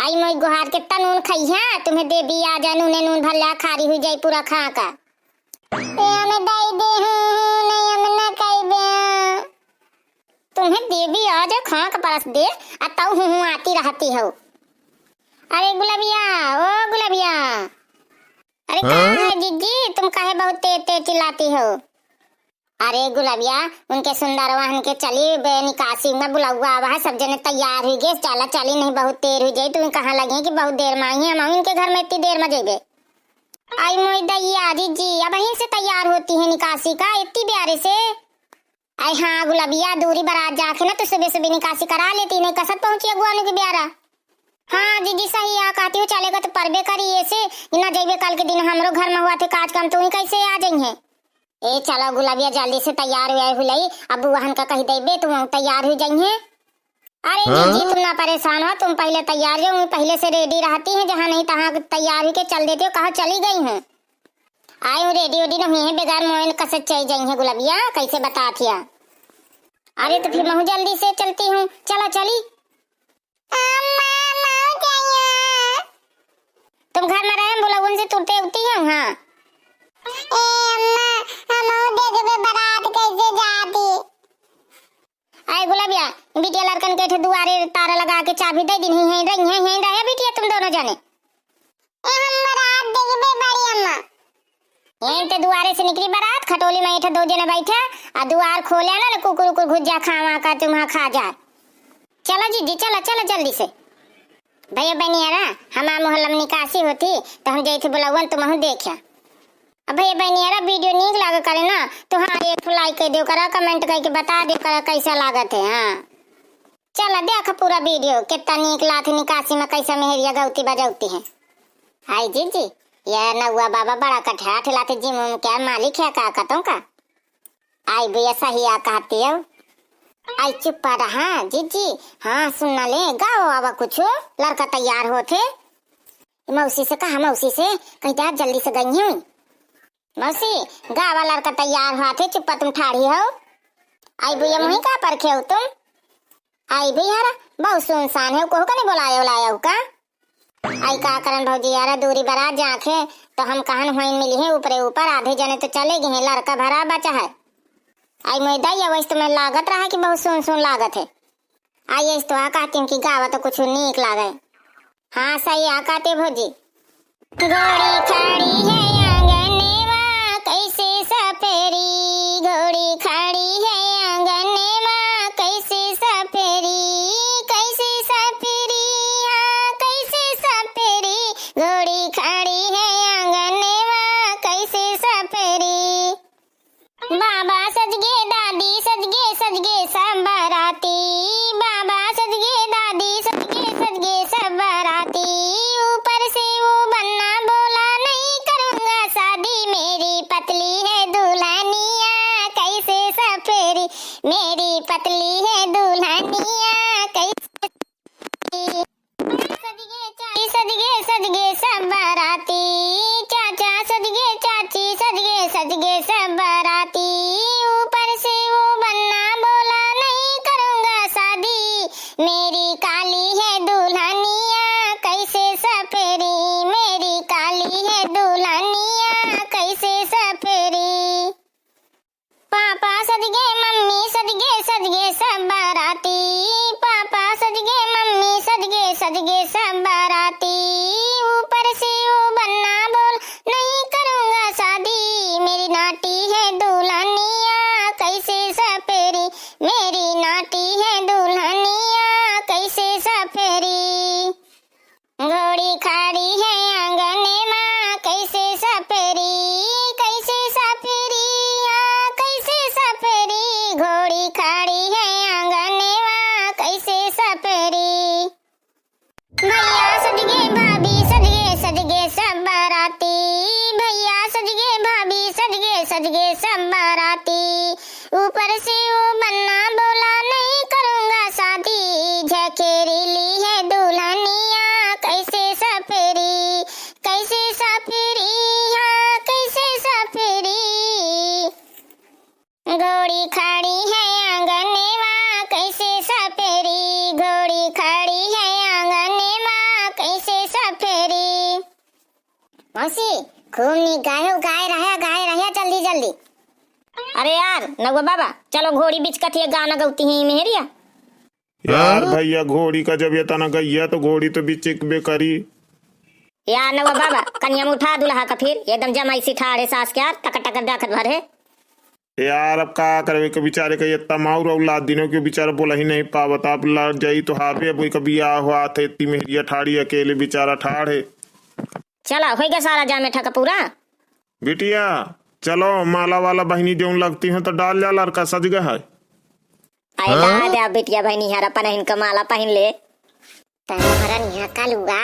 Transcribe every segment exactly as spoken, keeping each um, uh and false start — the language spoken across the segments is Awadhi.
आई मोई गोहार के तनून खइहा, तुम्हें देवी आ जाए, नूने नून भर ल्या, खारी हुई जाई पूरा खा का। ए, हमें दई दे हूँ, नहीं हम ना खइबे। तुम्हें देवी आ जाए, खा का परस दे, आ तऊ हूँ हूँ आती रहती हो। अरे गुलबिया, ओ गुलबिया। अरे का हाँ? है जिज्जी, तुम काहे बहुत तेज तेज चिल्लाती हो? अरे गुलबिया, उनके सुंदरवा हन के चली बे निकासी में बुलौआ आवा है, सब जने तैयार हुई गए, चला चली, नहीं बहुत देर हुई जाई, तुम कहाँ लगी कि बहुत देर में आई हैं, हम इनके घर में इतनी देर में जेबे। आई मोई दैया जिज्जी, अब यहीं से तैयार होती है निकासी का, इतनी प्यारे से। आई हाँ गुलबिया, दूरी बारात जाके ना तो सुबह सुबह निकासी करा लेती, नहीं कसत पहुँची अगुआनु के ब्यारा। हाँ जिज्जी, सही आ कहती हो, चलेगा तो परबे करी ऐसे, ना जइबे कल के दिन हमरो घर में हुआ थे काज काम, तू ही कैसे आ जाइए? ए चलो गुलबिया, जल्दी से तैयार हुआ हुलई, अब वहन का कही देबे, तू वहाँ तैयार हुई जाइए। अरे हाँ? जिज्जी, तुम ना परेशान हो, तुम पहले तैयार जो, वहीं पहले से रेडी रहती हैं, जहाँ नहीं तहाँ तैयार हुई के चल देती हो, कहाँ चली गई हैं? आयो रेडी उडी नहीं है, बेगार मोइन कसे चल जाई है गुलबिया, कैसे बता थिया? अरे तो फिर महू जल्दी से चलती हूँ, चला चली। अम्मा, महू जाइए। तुम घर में रहे, हम बुलावन से तुरते उठती हैं, हाँ। ए अम्मा, हमहू देखबे बारात कैसे जाती। आए गुलबिया, बिटिया लड़कन के ठे दुआरे तारा लगा के चाबी दे दिन ही, हैं रही, हैं, हैं रहे बिटिया तुम दोनों जने। ए, हम बारात देखबे बड़ी अम्मा। यहीं ते दुआरे से निकली बारात, खटोली में एक ठे दो जने बैठे, आ दुआर खोले ना, ना कुकुर उकुर घुस जा, खावा का तुम्हारा खा जा। चलो जिज्जी, चलो, चलो जल्दी से। भैया बहनिया ना, हमार मोहल्ला में निकासी होती, तो हम जैसे बुलावन तुम हूँ देखा। अब भैया बहनिया रा video नीक लागे करे ना, तो हाँ, एक ठो like कर दियो करा, comment करके बता दियो करा कैसा लागत है। हाँ, चला देख पूरा video, कितना नीक लाथ निकासी में कैसा मेहरिया गौती बजौती है। हाय जिज्जी, ये नौआ बाबा बड़ा कठा ठेलाते जिम उम क्या मालिक है का कतों का? आई भैया सही आ कहती हो। आई चुप पा रहा जिज्जी। हाँ सुन ना ले, गाओ आवा कुछ, लड़का तैयार होते। मौसी से कहा, मौसी से कहीं तो जल्दी से गई हूँ। मौसी, गावा लड़का तैयार हुआ थे, चुप्पा तुम ठाड़ी हो। आई भैया मुही का परखे हो तुम? आई भैया रा, बहुत सुनसान है, कोहू का नहीं बुलाया उलाया हो का? आई का करन भौजी यारा, दूरी बारात जात है, तो हम कहन होइन मिली है ऊपरे ऊपर, आधे जने तो चले गए हैं, लड़का भरा बचा है। आई मोई दाई, वैसे तुम्हें लागत रहा कि बहुत सुन सुन लागत है। आई ऐसे तो आ कहती हूँ कि गावा तो कुछ नीक लागे। हाँ सही आ कहते भौजी। घोड़ी खड़ी है आंगनवा कैसे सफेरी, घोड़ी खड़ी है आंगनवा कैसे सफेरी, कैसे सफेरी, हाँ कैसे सफेरी, घोड़ी खड़ी है आंगनवा कैसे सफेरी। बाबा सजगे दादी सजगे सजगे सब बाराती, बाबा सजगे दादी सजगे सजगे सब बाराती। ऊपर से वो बन्ना बोला नहीं करूँगा शादी, मेरी पतली है दुल्हनिया कैसे सफेरी, मेरी पतली है दुल्हनिया कैसे। सजगे चाची सजगे सजगे सब बाराती, चाचा सजगे चाची सजगे सजगे सब बाराती। ऊपर से वो बन्ना बोला नहीं करूँगा शादी, मेरी काली है दुल्हनिया कैसे सफेरी, मेरी काली है दुल्हनिया कैसे सफेरी। पापा सजगे मम्मी सजगे सजगे सब बाराती, पापा सजगे मम्मी सजगे सजगे सब बाराती। ऊपर से वो बन्ना बोल नहीं करूँगा शादी, मेरी नाटी है दुल्हनिया कैसे सफेरी, मेरी नाटी है दुल्हनिया कैसे सफेरी। घोड़ी खड़ी है आंगने मा कैसे सफेरी, कैसे सफेरी, हाँ कैसे सफेरी। घोड़ी खड़ी है आंगने मा कैसे सफेरी। भैया सजगे भाभी सजगे सजगे सब बाराती, भैया सजगे भाभी सजगे सजगे सब बाराती। ऊपर से वो बन्ना बोला नहीं करूँगा शादी, झकेरी ली है दुल्हनिया कैसे सफेरी, कैसे सफेरी, हाँ कैसे सफेरी। घोड़ी खड़ी है आंगने मा कैसे सफेरी, घोड़ी खड़ी है आंगने मा मौसी, खूब नीक गाए हो, गाए रह्या, गाए रह्या, जल्दी जल्दी। अरे यार नौआ बाबा, चलो घोड़ी बिचकत ही गाना गौती ही मेहरिया। यार हाँ? भैया, घोड़ी का जब ये तना गैया तो घोड़ी तो बिचकबे करी। यार नौआ बाबा, कनिया में उठा दुल्हा का फिर, एकदम जमाई सी ठाड़ है सास के यार, टक टक डाकत भर है। यार अब का करबे के बेचारे का इतना माउर औलाद दिनो के बेचारा बोला ही नहीं पावत। अब लड़ जाई तो हावे, अब का बियाह हुआ थे इतनी मेहरिया ठाड़ी अकेले बेचारा ठाड़ है। चला होइगा सारा जामे ठका पूरा। बिटिया चलो माला वाला बहिनी जौन लगती हो तो डाल जा, लड़का सज गया है। आए हाँ? ला दे बिटिया बहिनी हर अपन इनका माला पहन ले। त महारानी है कलुआ,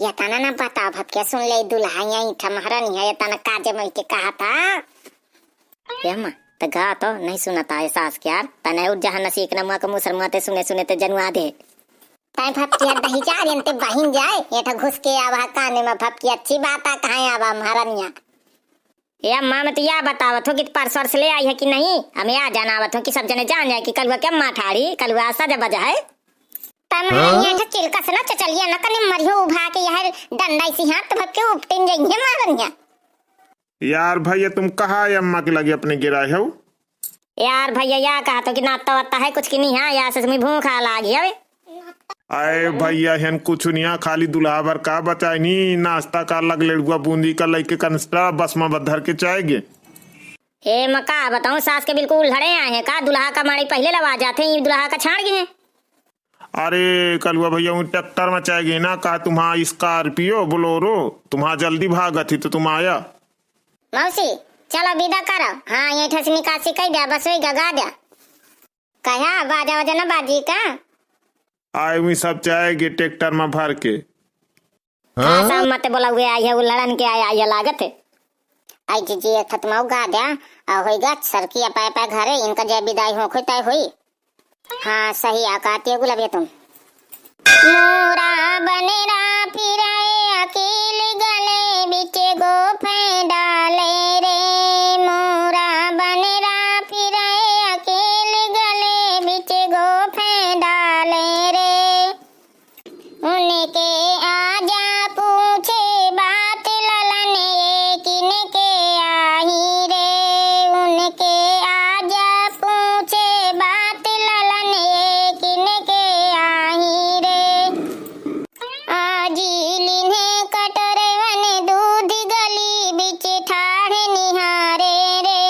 ये तना ना बता भपके सुन ले दुल्हा यही था महारानी है, ये तना काजे मल के कहा था। हे अम्मा, त गा तो नहीं सुनता है सास के यार, तने उठ जहाँ नसीक न मुआ के मुसर मुआ ते सुने सुने ते जनुआ दे। तै भपकिया दही जा रेन ते बहिन जाए, ये ठा घुस के आवा काने में भपकी अच्छी बात आ कहाँ आवा महारानिया। ए अम्मा, मैं तो या बतावत हो कि पर्स वर्स ले आई है कि नहीं? हमें या जनावत हो कि सब जने जान जाए कि कलुआ के अम्मा ठाड़ी, कलुआ सज बज है। तम हाँ? यहाँ से चिलकस ना चचलिया ना कने मरियो उभा के यह डंडा इसी हाथ भर के उपटिन जाइए मारनिया। यार भैया, तुम कहाँ है अम्मा के लगे अपने गिराए हो? यार भैया, या कहा तो कि नाश्ता वास्ता है कुछ कि नहीं? हाँ, या से तुम्हें भूख आ लागी हवे। अरे भैया, हन कुछ नहीं है, खाली दुल्हा भर का बचाए नी, नाश्ता का लग लेड़ुआ बूंदी का लइके कनस्ट्रा बस में धर के चाहेगे। ए, मैं का बताऊं, सास के बिल्कुल उल्हड़े आए हैं का? दुल्हा का माड़ी पहले लवा जाते हैं, दुल्हा का छाड़ गए हैं। अरे कलुआ भैया, वो ट्रैक्टर में चाहेगे ना का, तुम्हारा स्कॉर्पियो, बोलेरो, तुम्हारा जल्दी भागत ही तो तुम आया। मौसी, चलो विदा करो। हाँ, ये ठस निकासी कह द्या, बस वही गगा द्या। कहा बाजा वाजा ना बाजी का? आए हुई सब चाहेगे ट्रैक्टर में भर के। हाँ, सब मत बोला हुए आई है, वो लड़न के आया, आया लागत है। आई जीजी, एक खत्मा गा द्या, आ होई गा सरकी अपाय अपाय घरे, इनका जय विदाई हो खोई तय होई। हाँ, सही आ कहती है गुलाबिया तुम। मोरा बनरा फिराए अकेल गले बिच गोफे डाले रे, मोरा बनरा फिराए अकेल गले बिच गोफे डाले रे। उनके आजा पूछे बात ललन ये किनके आही रे, उनके आजा पूछे बात ललन ये किनके आही रे। आजी लिन्हे कटोरवन दूध गली बिच ठाढ़ निहारे रे,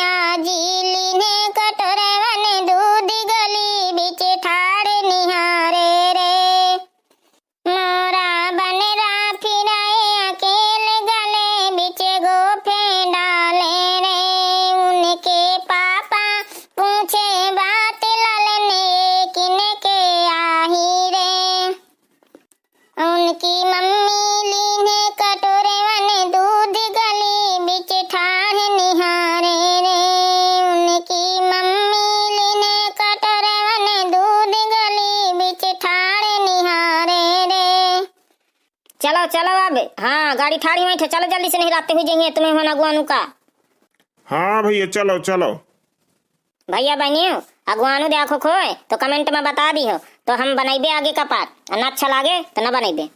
आजी लिन्हे कटोरवन दूध गली बिच ठाढ़ निहारे रे। मोरा बनरा फिराए अकेल गले बिच गोफे डाले रे, उनके पापा पूछे बात ललन ये किनके आही रे। उनकी मम्मी लीन्हे कटोरवन दूध गली बिच ठाढ़ निहारे रे, उनकी मम्मी लीन्हे कटोरवन दूध गली बिच ठाढ़ निहारे रे। चलो चलो अब, हाँ गाड़ी ठाड़ी हुई थे, चलो जल्दी से, नहीं रात हुई जाइए तुम्हें होना गुआनू का। हाँ भैया चलो चलो। भैया बहनियों, अगुआनू देखो खोए तो comment में बता दी हो, तो हम बनैबे आगे का part, और ना अच्छा लागे तो ना बनैबे।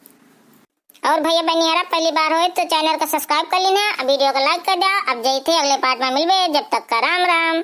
और भैया बहनियारा पहली बार होए तो channel का subscribe कर लेना, अब video का like कर दिया। अब जैसे अगले part में मिलबे, जब तक का राम राम।